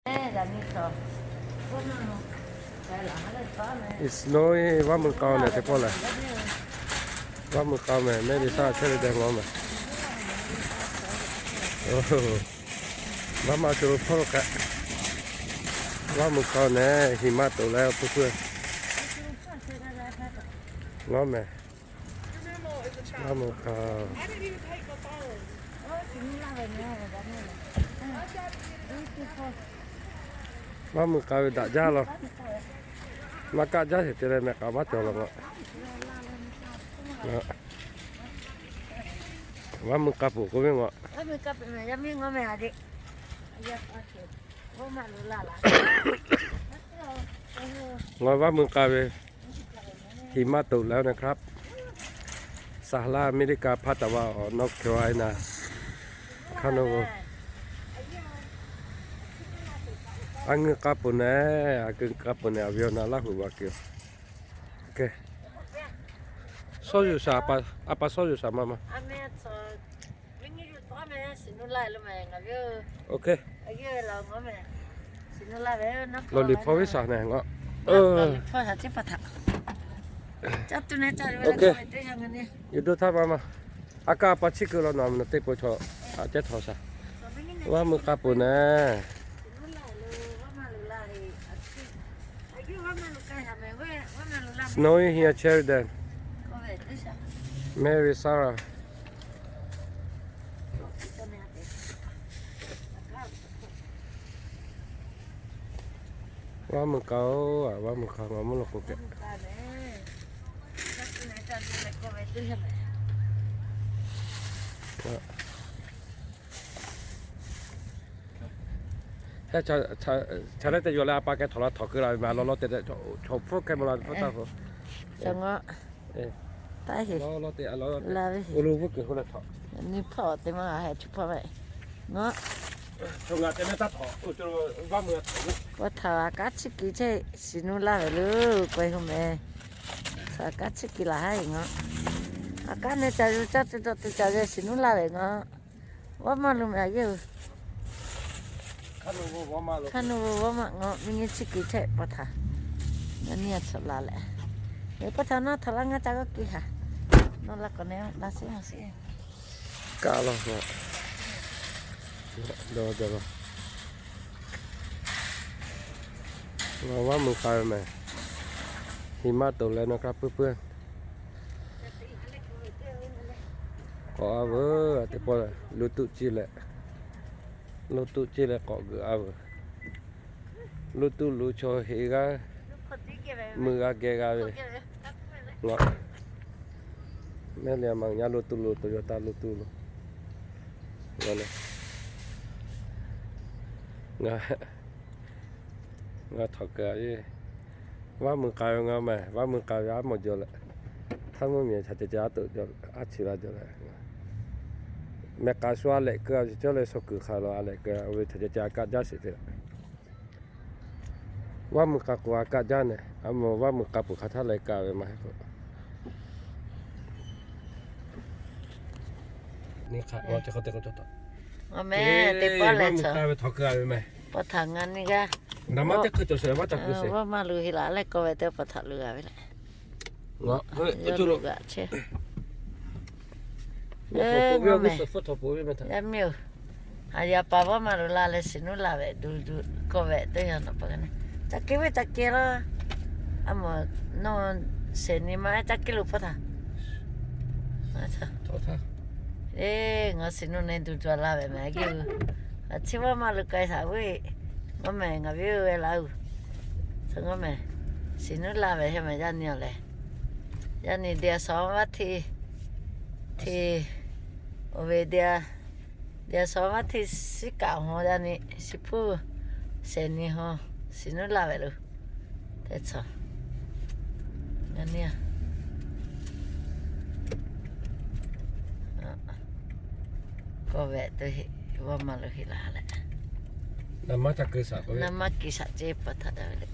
It's snowing, vaˇ meuˇ k'aw nehˬ teˇ pawˆ lehˬ. Vaˇ meuˇ k'aw mehˍ, mehˆ ve saˇ chehˇ ve deh ngawˬ mehˍ. Vaˇ maˇ co lo hpawˇ lo k'ai. Vaˇ meuˇ k'aw nehˬ, hiˍ maˇ toꞈ leh puiˉ puiˉ. Ngawˬ mehˍ. Vaˇ meuˇ k'aw. Vaˇ meuˇ k'aw ve daꞈ jaˇ law. Maˇ kaˆ jaˇ sheˍ te leh mehˆ k'aꞈ maˇ cawˬ law. Vaˇ meuˇ k'aw peuˬ k'oˆ ve ngawˬ. Ngawˬ vaˇ meuˇ k'aw ve, hiˍ maˇ toꞈ leh นะครับ Sahara America hpaˇ taˍ va awˬ North Carolina hk'aˇ naw g'o. A ngeuˇ k'a peuˬ nehˬ, a ngeuˇ k'a peuˬ nehˬ, a ve awˬ na Laˇ huˍ va keu. Shawˉ yuˬ shaˍ, a pa shawˉ yuˬ shaˍ maˇ maˇ. Lawˬ liꞈ hpaw viˉ shaˍ nehˬ ngawˬ. Yuˬ do htaˇ maˇ maˇ. A kaˇ a pa chiˇ keu law nawˬ, a mvuhˇ naw teˇ pawˆ chaw a cehˇ htaw shaˍ. Vaˇ meuˇ k'a peuˬ nehˬ. Snowing here, Sheridan. Mary Sarah. Vaˇ meuˇ k'aw-oˬ, vaˇ meuˇ k'aw ngaˬ mvuhˇ naw k'o kehˬ. Heh, chaw leh teˇ yaw leh a pa keh htawnˍ la htawnˍ keu la ve ma, lawˬ lawˬ te chaw hpfuhˇ keh mvuh la ve hpfuhˇ taˇ k'o. Taˇ heˍ. Lawˬ lawˬ te a lawˬ la ve heˍ. Oˇ lo vuˇ kuiˬ k'oˆ leh htawnˍ. Nyi hpawˇ te maˇ g'a heh chi hpawˇ ve. Ngaˬ, chaw ngaˬ te leh taˇ htawnˍ, oˇ cawˬ vaˇ meuˇ htawnˍ ve. Paw htaꞈ a kaˉ chiˇ kiˍ chehˇ shiˍ nuˇ laˇ ve lo, k'ai hu meh. Saˍ kaˉ chiˇ kiˍ laˬ haˉ ve ngaˬ. A kaˉ neh ca yuˬ caˇ tuˬ dawˬ tuˬ ca ve shiˍ nuˇ laˇ ve ngaˬ. Vaˇ maˇ lo meh a yeˇ. Hk'aˇ nu vaˇ maˇ ngaˬ miˇ nyi chiˇ kiˍ chehˇ paw htaꞈ. Ngaˬ nyi a tsuhꞈ la leh, paw htaꞈ nawˬ htaꞈ laˇ ngaˇ ca g'awˇ kiˇ haˍ. Nawˬ la k'awꞈ neh laˇ sheˍ maˇ sheˍ. Kaˇ law, dawˇ dawˇ law. Ngaˬ vaˇ meuˇ k'a ve meh. Hiˍ maˇ toꞈ leh nawˬ hk'a puiˉ puiˉ. K'awꞈ a veuˬ, teˇ pawˆ lo tuˆ ciˇ leh, lo tuˆ ciˇ leh k'awꞈ g'euꞈ a veuˬ. Lo tuˆ lo chaw heˍ g'aˇ, meuˇ g'a geh g'a ve. Ngaˬ mehˆ leh a ma ngaˬ lo tuˆ lo, Toyota lo tuˆ lo. Ngaˬ, ngaˬ htawnˍ keu a ve. Vaˇ meuˇ k'a ve ngaˬ meh, vaˇ meuˇ k'a ve aˉ mawˬ jaw leh, htaˇ mvuhˇ miˬ htaꞈ ca ca aˉ toꞈ jaw, aˉ chi la jaw leh, meh k'a shu a lehꞈ keu a ve cawˇ leh shaw kuiˬ hk'aˬ lo a lehꞈ keu a ve htaꞈ ca ca a kaˆ jaˇ sheˍ te. Vaˇ meuˇ k'a k'o a kaˆ jaˇ nehˬ, a mawˬ vaˇ meuˇ k'a peuˬ hk'a htaˇ leh kaˆ ve maˇ heˆ k'o. Nyi hk'aˬ, teˇ hk'aw teˇ hk'aw cawˬ taˍ. Meh teˇ pawˆ leh vaˇ meuˇ k'a ve htawnˍ keu a ve meh. Paw htaꞈ ngaˬ nyi g'aˇ. Naˍ maˇ teˇ hkui cawˬ sheˍ vaˇ ca keu sheˍ. Vaˇ maˇ lo heˍ laˬ leh k'oˆ ve teˇ paw htaꞈ lo g'a ve le. Ngaˬ, lo g'a chehˇ. Yaˇ miˇ-oˬ, a yaˇ pa vaˇ maˇ lo la leh shiˍ nuˇ laˇ ve duˬ duˬ k'oˆ ve teˇ yanˇ nawˬ pa g'a neh. Ca kehˬ ve ca kehˬ laˇ. A mawˬ nawˬ shehˍ nyi ma ca kehˬ lo paw htaꞈ. Eˬ, ngaˬ shiˍ nuˇ neh duˬ duˬ a la ve meh a yeˇ-oˬ. A chi vaˇ maˇ lo k'ai htaꞈ ve, ngaˬ meh ngaˬ viˉ ve laˇ-oˬ. Ngaˬ meh shiˍ nuˇ laˇ ve heˆ meh yaˇ nyi a leh. Yaˇ nyi de a shaw vaˇ hteˇ, hteˇ, oˇ ve de a, de a shaw vaˇ hteˇ shiˉ kaꞈ haw yaˇ nyi shiˍ hpuˇ shehˍ nyi haw shiˍ nuˇ laˇ ve lo. Teˇ chaw, ngaˬ nyi a k'oˆ ve teˇ heˆ, vaˇ maˇ lo heˆ laˇ leh. Naˍ maˇ ca keu shaꞈ k'oˆ ve, naˍ maˇ keu shaꞈ ceˇ paw htaꞈ daꞈ ve le.